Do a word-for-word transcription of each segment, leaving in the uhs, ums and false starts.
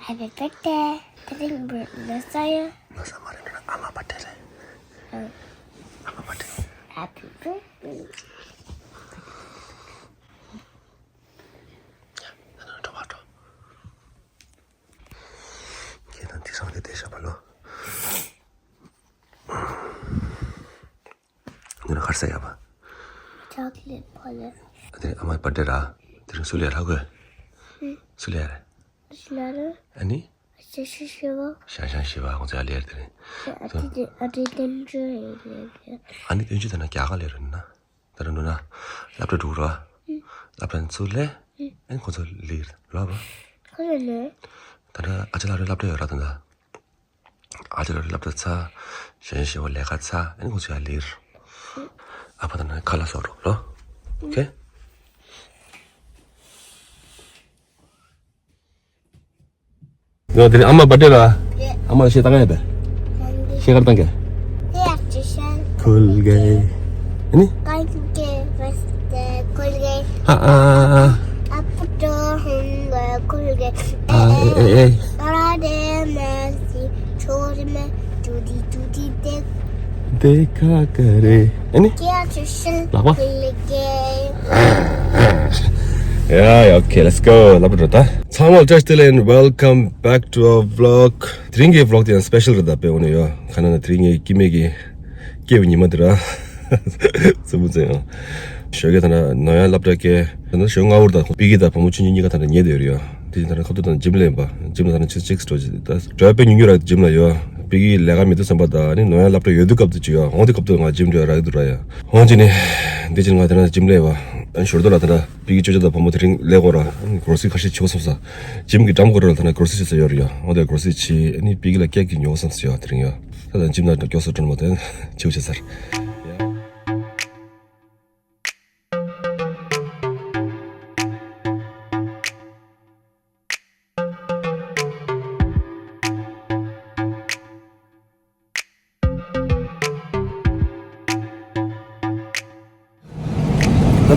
Happy birthday. དེ་རིང་བུ་ལོ་གསར་ཡོད། ལོ་གསར་མ་རེད་ན་ཨ་མ་བར་ཐི་རེད། ཨ་མ་བར་ཐི། Happy birthday. ཁྱེད་རང་དེ་སང་དེ་བསྡད་ཤག་པ་ལོ། ངས་ཁར་ས་ཡ་བ། ཅོག་ལེ་ཕོ་ལེ། དེ་ཨ་མའི་བར་ཐི་ར། དེ་རིང་སུ་ལས་ར་གོ། སུ་ལས་ར། སུ་ལས་ར། ཨ་ནི། ཤ་ཤ་ཤི་བ། ཤ་ཤ་ཤི་བ་ཁོང་ཚོ་ཡ་ལས་ར་དེ་རིང་། ཨ་ཏི་ཏི་ཨ་ཏི་ཏན་ཅུ་ལས་ར། ཨ་ནི་ཏན་ཅུ་དེ་ན་རྒྱ་ག་ལས་ར་ན། ད་ར་འགྲོ་ན། སློབ་གྲྭ་འགྲོ་ར། སློབ་གྲྭ་ཚུར་ལས། ཨ་ནི་ཁོང་ཚོ་ལས་ར་ལ་བ། ཁོ་ལས་ལས། ད་ར་ཨ་ཅག་ལ་ར་སློབ་གྲྭ་ཡོད་ར་ད་ད། ཨ་ཅག་ལ་སློབ་གྲྭ་ཚ། གཞན་ཞེ་བ་ལས་ཀ་ཚ། ཨ་ནི་ཁོང་ཚོ་ཡ་ལས་ར། ཨ་ཕ་ད་ན་ཁ་ལག་བཟོ་རོགས་ལོ། ཨོ་ཁེ། ཡོ་དེ་ཨ་མ་བར་ཐི་ར། ཨ་མ་ཤེས་ཏང་ཡ་བས། ཤེས་ཀར་ཏང་ག་ཕུལ་གེ། ཨ་ནི། ཨ་ཨ་ཨ་ཨ། ཨ་ཨེ་ཨེ་ཨེ། དེ་ཁ་ཀ་རེ། ཨ་ནི། ལག་པ། ཡ་ཡ། ཨོ་ཁེ། Let's go. སློབ་གྲྭ་འགྲོ་ད། ཚང་མ་ལ་བཀྲ་ཤིས་བདེ་ལེགས། Welcome back to our vlog. དེ་རིང་གི་vlog དེ་ཡང་སི་པེ་ཤལ་རེད་ད། དཔེ་འོ་ནས་ཡོ། ཁ་ན་ན་དེ་རིང་ངའི་སྐྱེ་དམན་གྱི་སྐྱེས་པའི་ཉི་མ་དེ་ར། སུ་མུ་ཙེ་ཡང་། ཞོགས་ཀས་ད་ན་ནོ་ཡ་སློབ་གྲྭ་སྐྱེལ། ད་ན་ཞོགས་སྔ་པོར་ད་པི་ཀི་དང་བུ་མོ་ཆུང་ཆུང་གཉིས་ཀ་ད་ན་ཉལ་བསྡད་ཡོད་རེད་ཡ། དེ་བཞིན་ད་ན་ཁ་ཐུག་ད་ན་ཇིམ་ལ་ཡིན་པ། ཇིམ་ལ་ད་ན་ཆུ་ཚོད་གཅིག་སྤྲོ་ཅིག་ད་འགྲོ་དཔེ་ཉུང་ཉུང་ར་ཇིམ་ལ་ཡོད། པི་ཀི་ལས་ཀ་མེད་དུས་ཙམ་པ་ད་ནི་ནོ་ཡ་སློབ་གྲྭ་ཡོད་དུས་སྐབས་དུ་ཅིག་ཡོད། འོང་དུས་སྐབས་དུ་ང་ཇིམ་འགྲོ་ཡ་རག་གི་འདུག་ར་ཡ། འོང་ཅི་ནི། འདི་ཕྱིར་ང་ད་ན་ཇིམ་ལ་ཡོད་པ། ཨ་ནི་ཞོར་དུ་ལ་ད་ན་པི་ཀི་ཅོ་ཅོ་དང་བུ་མོ་དེ་རིང་ལས་གོ་ར། ཨ་ནི་གྲོ་སི་ཁ་ཤས་བྱེད་དགོས་བསམ་ས། ཇིམ་གྱི་འགྲམ་གོ་ར་ལ་ད་ན་གྲོ་སི་བྱེད་ས་ཡོད་རེད་ཡ། འོང་དུས་གྲོ་སི་བྱེད། ཨ་ནི་པི་ཀི་ལ་ཀེག་གི་ཉོ་བསམ་ས་ཡོད་དེ་རིང་ཡ། ད་ད་ཇིམ་ན་མགྱོགས་སུ་འགྲོ་ནི་མ་ད་ཆེའུ་བྱེད་ས་རེད།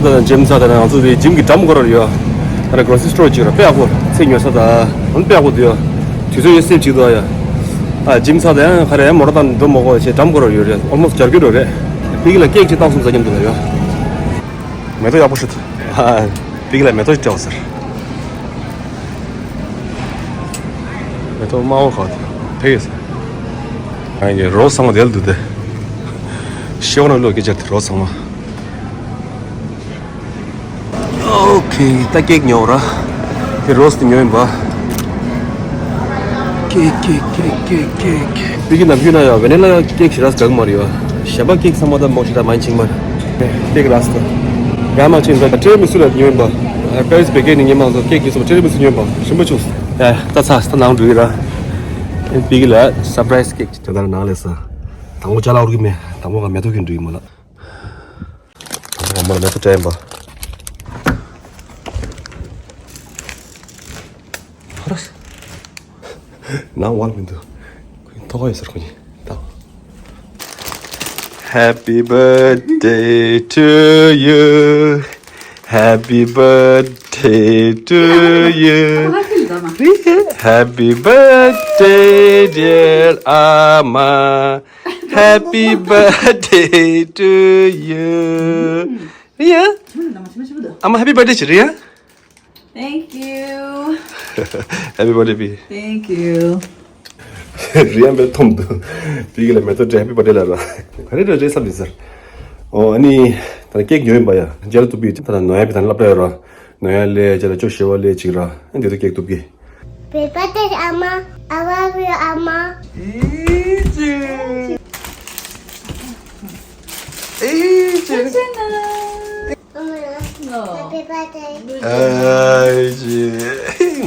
ད་ལྟ་ཇིམ་ཚ་དང་ང་ཚོ་དེ་ཇིམ་གྱི་འགྲམ་སྐོར་ཡོད། ད་ལྟ་གྲོ་སི་སི་ཊོར་ཅིག་ར། དཔེ་ཡག་པོ། ཚལ་ཉོ་ས་དང་དཔེ་ཡག་པོ་འདུག་ཡ། དུས་ཚོད་ཡོད་སེམས་ཅིག་འདུག་ཡ། ཨ་ཇིམ་ཚ་དང་ཡང་ག་རེ་མོ་ཊ་དང་འགྲོ་མ་དགོས་བྱས་འགྲམ་སྐོར་ཡོད་རེད། ཨོལ་མོ་སི་ཊི་བརྒྱད་ཅུ་འགྲོ་རེད། ཕ་གི་ལ་ཀེག་ཅིག་བཏང་སོང་ཟ་སྙམ་འདུག་ལ་ཡོད། མེ་ཏོག་ཡག་པོ་ཞིག་འདུག་ཨ་ཕ་གི་ལ་མེ་ཏོག་ཅིག་སྤྲད་པ་ཟེར། མེ་ཏོག་དམར་པོ་ག་ཕེབས་ཡོད་ཟེར། ང་གི་རོ་ཚང་མ་དེ་ལ་འདུག་སྟེ། ཤེའུ་ན་ལོ་སྐད་ཆ་དེ་རོ་ཚང་མ། ཨོ་ཁེ། ད་ཀེག་ཉོ་ར། དེ་རོ་སི་དེ་ཉོ་ཡིན་པ། ཀེག་ཀེག་ཀེག་ཀེག་ཀེག་ཕ་གི་ནམ་རྒྱུན་ན་ཡ་ཝེ་ནི་ལ་ཀེག་ཞེ་དྲག་འདྲ་གི་མ་རེད་ཡ། གཞན་པ་ཀེག་ཚང་མ་ད་མོ་ཞེ་དྲག་མ་ཡིན་ཅིག་མ་རེད། ཀེག་ར་སི་ད། ཡ་མ་ཅིག་ད་ཊི་རེ་མི་སུ་ལ་ཉོ་ཡིན་པ། པེ་རི་སི་བེ་ཀེ་རི་ནས་ཉེ་མ་ཚོ་ཀེག་ཉོ་སོང་། ཊི་རེ་མི་སུ་ཉོ་ཡིན་པ་ཞིམ་པོ་བྱུང་སོང་། ཡ་ད་ཚ་ད་ནང་འགྲོ་གི་ར། ཕ་གི་ལ་སར་པ་རའི་སི་ཀེག་ཅིག་དེ་ལྟར་ནང་ལས་ས། དང་པོ་ཅ་ལག་རུ་གི་མེད། དང་པོ་ང་མེ་ཏོག་གི་འགྲོ་གི་མ་ལ། ང་མ་ལ་མེ་ཏོག་སྤྲད་ཡིན་པ། ཧོ་ར། ནང་བལ་མི་འདུག་ཁོ་ཐོག་ཁ་ཡོད་ཟེར་ཁོ་གཉིས། ད། Happy birthday to you. Happy birthday to you. Happy birthday, dear Ama. Happy birthday to you. ཨ་མ་ཧེ་པི་བར་ཐི་ཌེ་བྱེད་རེད་ཡ། Thank you. Happy birthday པི། Thank you. རི་ཡན་པའི་འཐོམ་འདུག་ཕ་གི་ལ་མེ་ཏོག་སྤྲད། ཧེ་པི་བར་ཐི་ཌེ་ལབ་ར། ག་རེ་འདྲ་རེད་བསམ་ནས་ཟེར། ཨོ་ཨ་ནི། ད་ཀེག་ཉོས་ཡིན་པ་ཡ། ཇེལ་ཏུ་པི་ད་ནོ་ཡ་པི་ད་སློབ་གྲྭ་ཡོད་ར། ནོ་ཡ་ལས་ཇེ་ལ་ཅོ་ཞེ་བ་ལས་ཅིག་ར། ཨ་འདི་དུ་ཀེག་གཏུབ་གི། Happy birthday, Ama. I love you, Ama. ཨི་ཅེ། ཨི་ཅེ། Happy birthday. ཨི་ཅེ།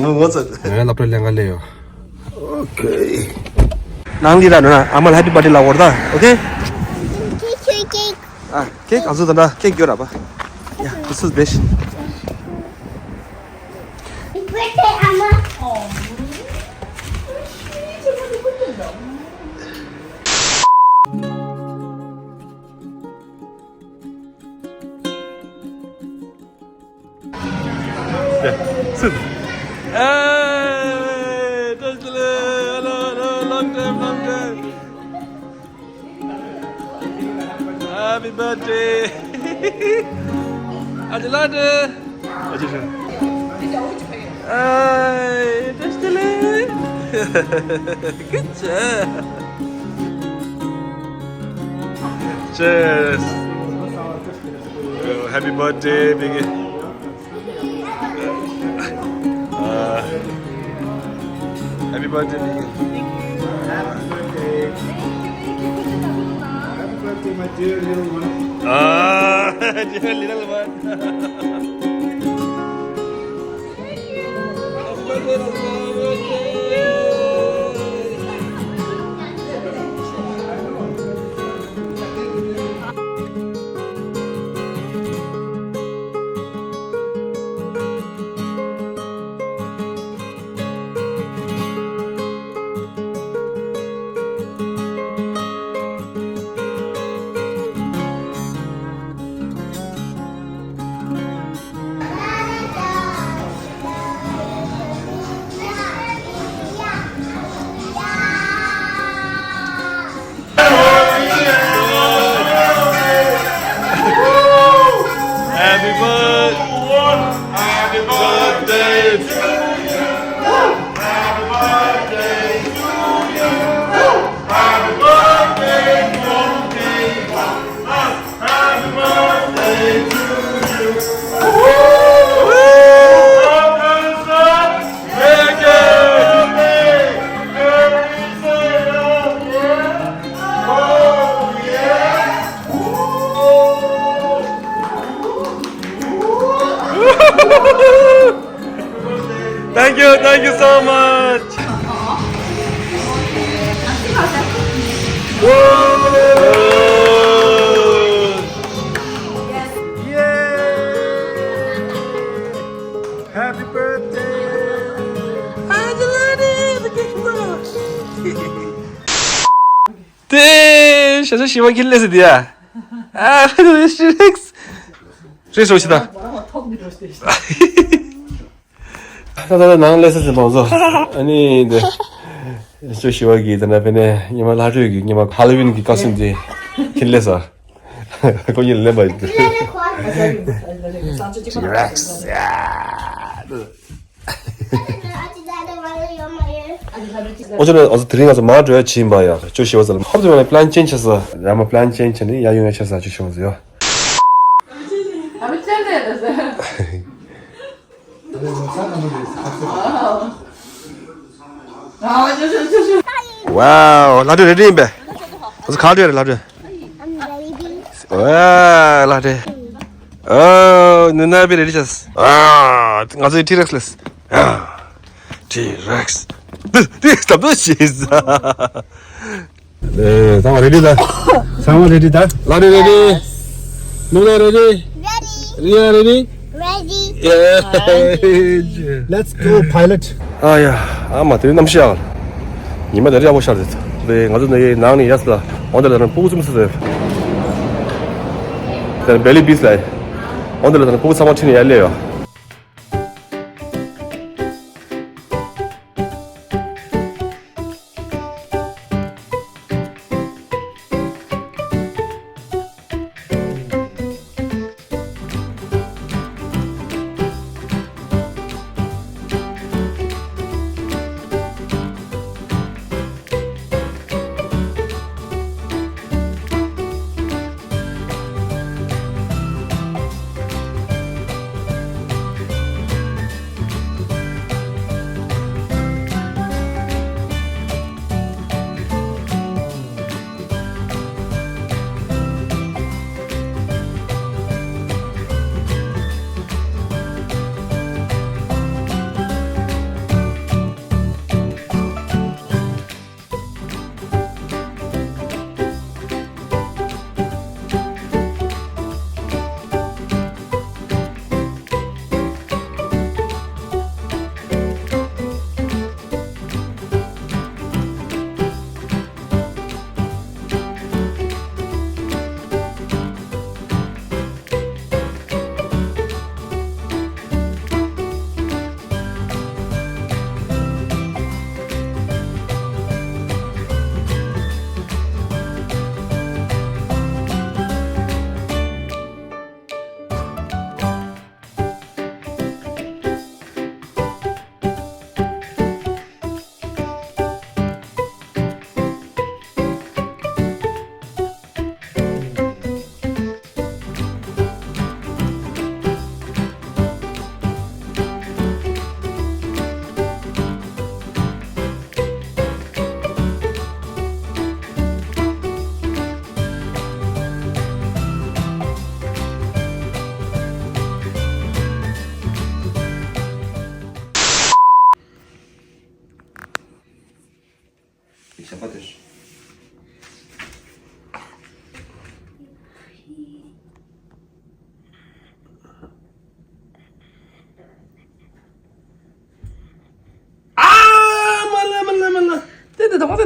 ངོ་ངོ་ཚ། ང་ཡང་སློབ་གྲྭ་ལེན་ག་སླེབས་ཡོད། ཨོ་ཁེ། ནང་ལི་ར་ནོ་ན་ཨ་མ་ལ་ཧེ་པི་བར་ཐི་ཌེ་ལབ་དགོས་རེད་ད། ཨོ་ཁེ། ཨ་ཀེག་ག་ཚོད་ད་འདྲ་ཀེག་ཡོད་ར་པ། ཡ་དུ་སུ་བེ་ཤི། ཨེ། Birthday. Happy birthday. Hey, just a little. Good job. Cheers. Oh, happy birthday, Biggie. Uh, happy birthday, Biggie. Happy birthday. Happy birthday, my dear little one. Ah, dear little one. Happy birthday. Happy birthday to you. Happy birthday to you. Happy birthday to you. Happy birthday to you. Woo! Happy birthday. Oh, yeah. Thank you, thank you so much. Woo! Yay! Happy birthday! དེ་ཤ་ཤ་ཞི་བ་ཁྱེར་ལས་སི་དེ་ཡ། ཨ་ཧྲིག་ཧྲིག་ཧྲིག་སོ་ཤི་ད། ད་ད་ད་ནང་ལས་སི་ཟིན་པ་བཟོ། ཨ་ནི་དེ་ཤ་ཤ་ཞི་བ་གི་དེ་ན་ཕེ་ནེ་ཉི་མ་ལྷ་གྲོས་ཀྱི་ཉི་མ་ཧ་ལོ་ཝིན་གི་ཀོ་སི་ཊིམ་དེ་ཁྱེར་ལས་སོ། ཁོ་གཉིས་ལ་ལེན་པ་ཡིན། ཨོ་ཅོ་ནི་ཨོ་ཙི་དེ་རིང་ང་ཚོ་མང་འགྲོ་ཡ་ཕྱིན་པ་ཡ། ཅོ་ཤི་བ་ཟེར་ཧོབ་ཏེ་མ་ནི་པི་ལན་ཅེན་ཇི་བྱས་ས། ར་མ་པི་ལན་ཅེན་ཇི་བྱས་ནི་ཡ་ཡོང་ཡ་ཆ་ས་ཅོ་ཤི་བ་ཟེར་ཡ། ཝའོ། ལྷ་སྒྲོན་རེ་ཌི་ཡིན་པས། ང་ཚོ་ག་འགྲོ་ཡ་རེད་ལྷ་སྒྲོན། ཝའོ་ལྷ་སྒྲོན། ཨོ་ནུ་ན་བི་རེ་ཌི་ཆགས། ཨ་ང་ཚོ་ཊི་རེག་སི་ལས། ཨ་ཊི་རེག་སི། ཊི་རེག་སི་ད་བུ་ཤེས་ས། ཨེ་ཚང་མ་རེ་ཌི་ད། ཚང་མ་རེ་ཌི་ད། ལྷ་སྒྲོན་རེ་ཌི། ནུ་ན་རེ་ཌི། རི་ཡ་རེ་ཌི། Ready. Let's go, pilot. ཨ་ཡ། ཨ་མ་དེ་རིང་གནམ་གཤིས་ཡག་ཉི་མ་དེ་རིང་ཡག་པོ་ཤར་ཏེ། དེ་ང་ཚོ་ནས་ནང་ནས་ཡར་ལ་འོང་དེ་ལ་རང་སྤུ་གུ་ཙུམ་སུ་རེད། དེ་ལ་བེ་ལི་བིས་ལ་འོང་དེ་ལ་རང་སྤུ་གུ་ཚང་མ་ཁྲིད་ནས་ཡར་སླེབས་ཡོད།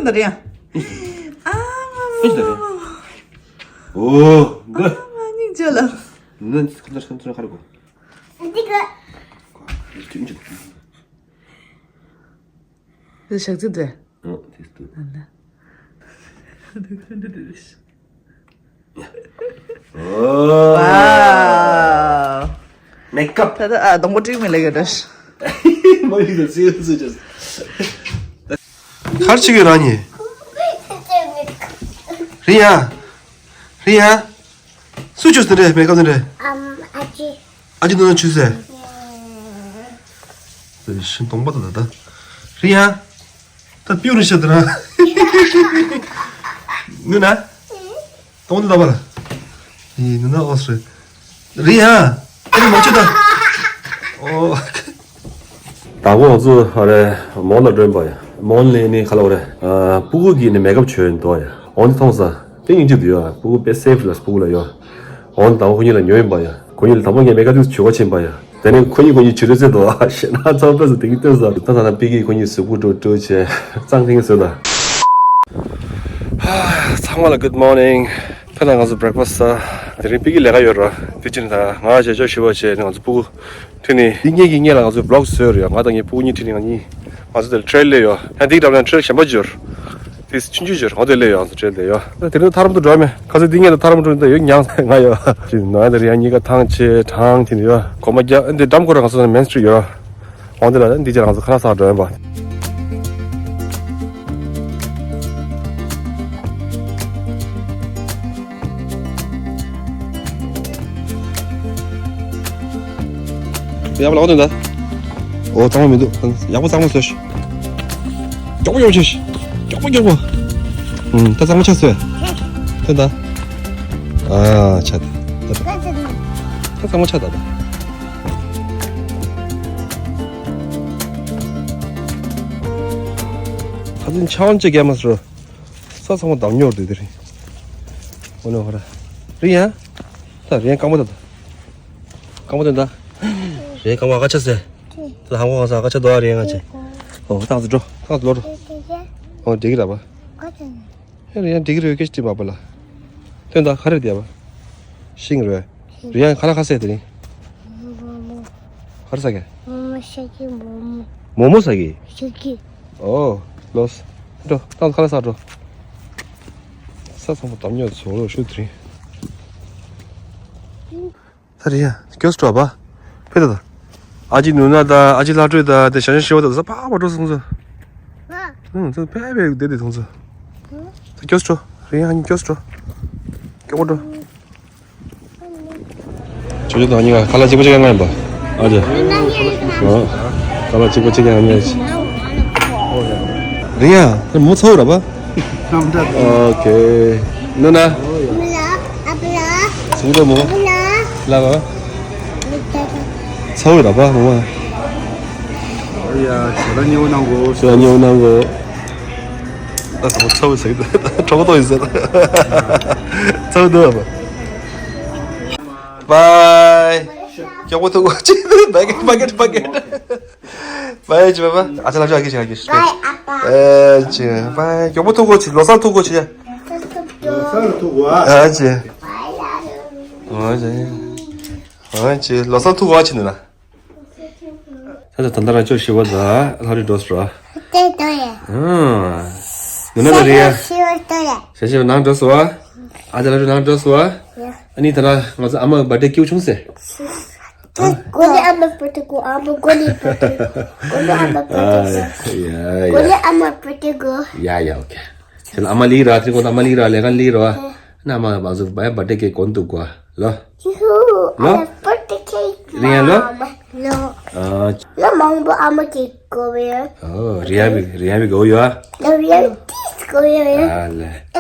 ད་རེད་ཡ། ཨ་མ་མ་མ་མ། ཨོ། འདི། ཨ་མ་སྙིང་རྗེ་ལ། འདི་ཁ་ཚར་ཁ་ཚར་ཁ་རེ་གོ། འདི་ག་འདི་ཞག་ཚི་འདི། ཨོ་དེ་སྟུ། ཨ་ན། ཨོ། ཝའོ། མེག་ཨབ། ད་ད་ཨ་སྡོང་པོ་ཀྲིག་མི་ལེགས་ཡོད་ད། མ་ཡིན་ད་སི་སི་ཅེས། གར་ཆི་གི་རང་ཉིད། རི་ཡ། རི་ཡ། སུ་ཆུ་སྟེ་རེད་མེག་ཨབ་སྟེ་རེད། ཨམ་ཨ་ཅི། ཨ་ཅི་ནོ་ཆུ་སེ། ཤིན་སྡོང་པོ་ད་ད་ད། རི་ཡ། ད་པིའུ་རི་ཤ་དེ་ར། ངུ་ན། སྟོང་དུ་ལྟ་བ་ལ། ཡིན་ན་ཨོ་སི་རེད། རི་ཡ། ཨ་ནི་མ་ཆུ་ད། ཨོ། དང་པོ་ང་ཚོ་ཨ་རེ་མོན་ལ་འགྲོ་ཡིན་པ་ཡ། མོན་ལ་ནི་ཁ་ལ་བ་རེ། ཨ་སྤུ་གུ་གི་ནི་མེག་ཨབ་བྱོས་ཡིན་དོ་ཡ། འོན་ཏེ་མཐོང་ས། དེ་སྙིང་རྗེ་འདུག་ཡ། སྤུ་གུ་དཔེ་སེབ་ལ་སྤུ་གུ་ལ་ཡོ། འོན་ཏེ་དང་པོ་ཁོ་གཉིས་ལ་ཉོ་ཡིན་པ་ཡ། ཁོ་གཉིས་ལ་དང་པོ་ངས་མེག་ཨབ་དུས་བྱོས་ག་ཕྱིན་པ་ཡ། དེ་ནས་ཁོ་གཉིས་ཁོ་གཉིས་བྱོས་རེ་ཚེ་དོ། ཞེ་ན་ཚང་དཔེ་སུ་དེང་སྟོན་ས། ད་ད་ན་པི་གི་ཁོ་གཉིས་གཟུགས་པོ་འགྲོ་འགྲོ་བྱས་གཙང་ཐིང་ཟོས་ད། ཚང་མ་ལ་good morning། ཕེ་ན་ང་ཚོ་breakfast་ཟ། དེ་རིང་པི་གི་ལས་ཀ་ཡོད་ར། དེ་ཕྱིན་ད་ང་བྱས་ཆོག་ཞི་བ་བྱས་ནས་ང་ཚོ་སྤུ་གུ་ཁྲིད་ནས་འདི་ངེད་ཀྱི་སྔོན་ལ་ང་ཚོ་vlog་བཟོས་ཡོད་རེད་ཡ། ང་དང་ངའི་སྤུ་གུ་གཉིས་ཁྲིད་ནས་ང་གཉིས་ང་ཚོ་དེར་trail་སླེབས་ཡོད། ཡང་འདི་འདྲ་བ་ན་trail་གཞན་པ་འབྱོར། དེ་ཆུང་ཆུང་འབྱོར་ང་དེ་སླེབས་ཡོད། ང་ཚོ་trail་སླེབས་ཡོད། དེ་རིང་ཐ་རམ་དུ་འགྲོ་མེད། ཁ་སང་འདི་སྔོན་ལ་ཐ་རམ་འགྲོ་འདི་ཡོད་མྱངས་ང་ཡོད། ཅི་ནོ་ཡ་དེ་རིང་ཡང་གཉིས་ཀ་ཐང་ཆད་གྲང་ཁྱེར་ཡོད། གོ་མ་རྒྱག་འདི་འགྲམ་སྐོར་ང་ཚོ་main street་ཡོད། འོང་དེ་ལ་འདི་རྗེས་ང་ཚོ་ཁ་ལག་ཟ་འགྲོ་ཡིན་པ། ཡག་པོ་ལག་འདོན་ད། ཨོ་གཙང་མ་མི་འདུག་ཡག་པོ་གཙང་མ་བཟོས་ཤིག་མགྱོགས་པོ་མགྱོགས་པོ་བྱས་ཤིག་མགྱོགས་པོ་མགྱོགས་པོ། ཨུམ་ད་གཙང་མ་ཆ་བཟོས། འདོན་ད། ཨ་ཆ་ད། ད་གཙང་མ་ཆ་ད་ད། ཁ་ཚིན་ཆ་བོན་ཅེ་རྒྱ་མ་སོ། ས་ཚང་མ་འདམ་ཉོར་དུས་དེ་རིང་། འོ་ན་ཧོ་ར། རི་ཡང་། ད་རི་ཡང་སྐམ་པོ་ད་ད། སྐམ་པོ་དེ་ད། རི་ཡང་སྐམ་པོ་ཨ་ཁ་ཆ་ཟེ། ད་ཧང་གོ་ཧང་ས་ཨ་ཁ་ཆ་དོ་ཨ་རི་ཡང་ང་ཆེ། ཨོ་ཐང་ཚོ་འགྲོ་ཐང་ཚོ་ལོ་འགྲོ། ཨོ་འགྲིག་གི་ར་བ། ཧེ་རི་ཡང་འགྲིག་གི་རེད་སྐད་ཅིག་མ་པ་ལ། ཐོན་ད་ག་རེ་དེ་བ། ཤིང་རེད། རི་ཡང་ཁ་ལ་ཁ་སེ་དེ་རིང་། ག་རེ་ཟ་གི། མོ་མོ་ཟ་གི་མོ་མོ། མོ་མོ་ཟ་གི། ཟ་གི། ཨོ། ལོས། འགྲོ་ད་ཁ་ལ་ས་འགྲོ། ས་ཚང་མ་འདམ་ཉོ་ཚོ་ལོ་ཤུ་དེ་རིང་། ད་རེད་ཡ། སྐྱོ་སྤྲོ་བ། ཕེ་ད་ད། ཨ་ཅི་ནུ་ན་ད་ཨ་ཅི་ལྷ་སྤྲོད་ད་དེ་ཞང་ཞང་ཞི་བ་ད་ས་ཕ་བ་འགྲོ་སོང་ཚོ། ཧ། ཨུང་ཚོ་ཕེ་ཕེ་བསྡད་དེ་སོང་ཚོ། ད་སྐྱོ་སྤྲོ། རེད་ཡ་སྐྱོ་སྤྲོ། སྐྱོ་པོ་འགྲོ། ཅོ་ཅོ་དང་གཉིས་ཀ་ཁ་ལག་གཅིག་པ་གཅིག་རྐྱང་ཡིན་པ། ཨ་ཅེ། ཨོ། ཁ་ལག་གཅིག་པ་གཅིག་རྐྱང་ཡིན་ཅི། རེད་ཡ། དེ་མོ་ཚ་བོ་ར་བ། ཨོ་ཁེ། ནུ་ན། སུང་གོ་མོ། ལ་བ། ཚ་བོ་ར་བ་མོ་མ། ཨོ་ཡ། ཞེ་དྲག་ཉེ་བོ་གནང་གོ། ཞེ་དྲག་ཉེ་བོ་གནང་གོ། ད་ཚ་བོ་ཚ་བོ་ཟེར་གི་འདུག་གྲོགས་པོ་ཏོ་ཡིན་ཟེར། ཚ་བོ་འདུག་བ། Bye. མགྱོགས་པོ་ཐུག་གོ་ཅི། Bucket, bucket, bucket. Bye ཅི་བ་བ། ཨ་ཅེ་ལ་ཅོ་ཨ་ཀི་ཅི་ཨ་ཀི་ཅི། Bye ཨ་པ། ཨེ་ཅི། Bye མགྱོགས་པོ་ཐུག་གོ་ཅི། ལོ་གསར་ཐུག་གོ་ཅི། ལོ་གསར་ཐུག་གོ་ཨ། ཨ་ཅེ། ཨ་ཅེ། ཨ་ཅེ་ལོ་གསར་ཐུག་གོ་ཨ་ཅི་ནི་ན། ད་ད་ད་ད་ར་ཅོ་ཞི་བ་ད་ལྷ་རི་འགྲོ་སོ་ར། དེ་དོ་ཡ། ཨང་། ནུ་ན་ད་རེད་ཡ། ཞི་བ་དོ་ཡ། ཞི་བ་ནང་འགྲོ་སོ་བ། ཨ་ཅེ་ལྷ་རི་ནང་འགྲོ་སོ་བ། ཨ་ནི་ད་ན་ང་ཚོ་ཨ་མ་བར་ཌེ་སྐྱིད་པོ་བྱུང་ཟེར། གོ་ལེ་ཨ་མ་བར་ཌེ་གོ་ཨ་མ་གོ་ལེ་བར་ཌེ་གོ། གོ་ལེ་ཨ་མ་བར་ཌེ་གོ། ཡ་ཡ་ཨོ་ཁེ། ཨ་མ་ལི་ར་ཐི་གོ་ཨ་མ་ལི་ར་ལེ་ག་ལི་ར། ན་མ་བ་ཟུ་བ་བར་ཌེ་ཀེག་གོན་འདུག་གོ་ལོ། ལོ། རི་ཡ་ལོ། ལོ། ཨ། ལོ་མང་པོ་ཨ་མ་གི་གོ་བའི། ཨོ་རི་ཡ་བི་རི་ཡ་བི་གོ་ཡོ། ལོ་རི་ཡ་ཏིས་གོ་ཡོ། ཨ་ལེ། ཨ་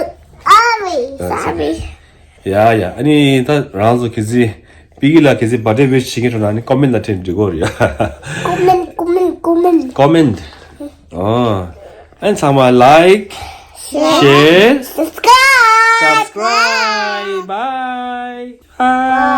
བི་ས་བི། ཡ་ཡ་ཨ་ནི་ད་རང་ཚོ་གི་ཟི་པི་གི་ལ་གི་ཟི་བར་ཌེ་ཝིཤ་བྱེད་ཀྱི་འགྲོ་ན་ནི་ཀོ་མེན་ལ་ཁྲིད་འགྲིག་གོ་རེད། ཀོ་མེན་ཀོ་མེན་ཀོ་མེན། ཀོ་མེན། ཨོ། ཨན་ཚང་མ་like, share, subscribe. Subscribe. Bye. Bye.